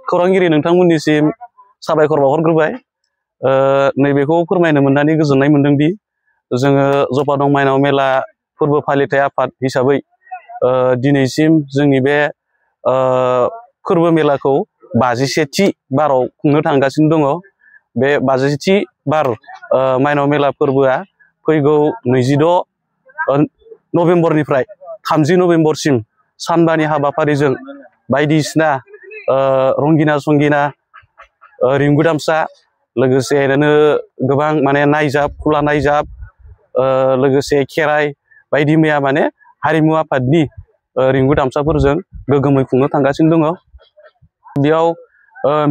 खौरांगिरि नोंथांमोननिसिम साबायखर बावहरग्रोबाय। नैबेखौ फोरमायनो मोननानै गोजोननाय मोनदों दि जोङो जपादं माइनाव मेला फोरबो फालिथाय आफाद हिसाबै दिनैसिम जोंनि बे फोरबो मेलाखौ 51थि बाराव खुंनो थांगासिनो दङ। बे 51थि बार माइनाव मेला फोरबोआ फैगौ 26 नभेम्बरनिफ्राय 30 नभेम्बरसिम सानबानि हाबाफारिजों बायदिसिना रंगिना संगिना रिंगु दामसा लोगोसेनो गोबां माने नायजाब खुला नायजाब लोगोसे खेराइ बायदि मैया माने हारिमु आफादनि रिंगु दामसाफोरजों गोगोमै खुंनो थांगासिनो दङ। बेयाव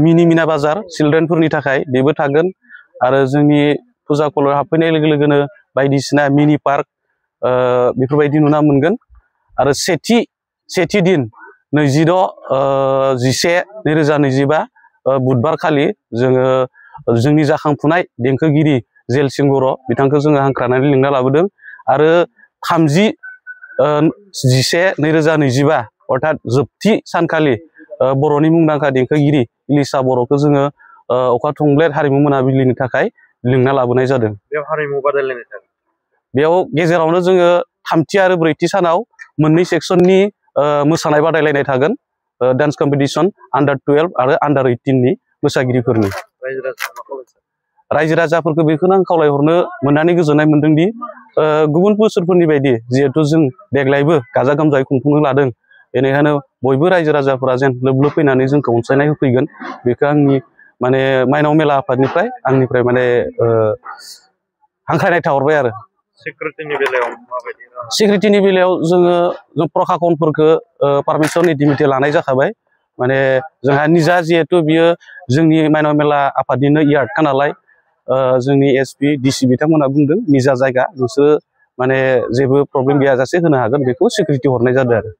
मिनि मिना बाजार चिलड्रेनफोरनि थाखाय बेबो थागोन आरो जोंनि फुजा कलर हाबफैनाय लोगो लोगोनो बायदिसिना मिनि पार्क बेफोरबायदि नुना मोनगोन। आरो सेथि दिन 26/11/2025 बुधबार खालि जोङो जोंनि जाखांफुनाय देंखोगिरि जेलसिं बर' बिथांखौ जोङो हांख्रायनानै लिंना लाबोदों। आरो 30/11/2025 अर्थात जोबथि सानखालि बर'नि मुंदांखा देंखोगिरि इलिसा बर'खौ जोङो अखा थंब्लेट हारिमु मोनाबिलिनि थाखाय लिंना लाबोनाय जादों। बेयाव हारिमु बादायलायनाय थागोन। बेयाव गेजेरावनो जोङो 3थि आरो 4थि सानाव मोननै सेक्सननि मोसानाय बादायलायनाय थागोन। डान्स कम्पिटिशन अंडर 12 आरो अंडर 18नि मोसागिरिफोरनि। रायजो राजाफोरखौ बेखौनो आं खावलायहरनो मोननानै गोजोननाय मोनदों दि गुबुन बोसोरफोरनि बायदि जिहेथु जों देग्लायबो गाजा गोमजायै खुंफुंनो लादों, बेनिखायनो बयबो रायजो राजाफोरा जेन लोब लोब फैनानै जोंखौ अनसायनाय होफैगोन बेखौ आंनि माने माइनाव मेला आफादनिफ्राय आंनिफ्राय माने हांख्रायनाय थाहरबाय आरो। सिकिउरिटिनि बेलायाव माबायदि? सिकिउरिटिनि बेलायाव जों प्रखाखनफोरखौ पारमिसन इटिमिटि लानाय जाखाबाय। माने जोंहा निजा जिहेथु बियो जोंनि माइनाव मेला आफादनिनो यार्डखा नालाय जोंनि एसपि डिसि बिथांमोना बुंदों निजा जायगा नोंसोर माने जेबो प्रब्लेम गैयाजासे होनो हागोन, बेखौ सिकिउरिटि हरनाय जादों आरो।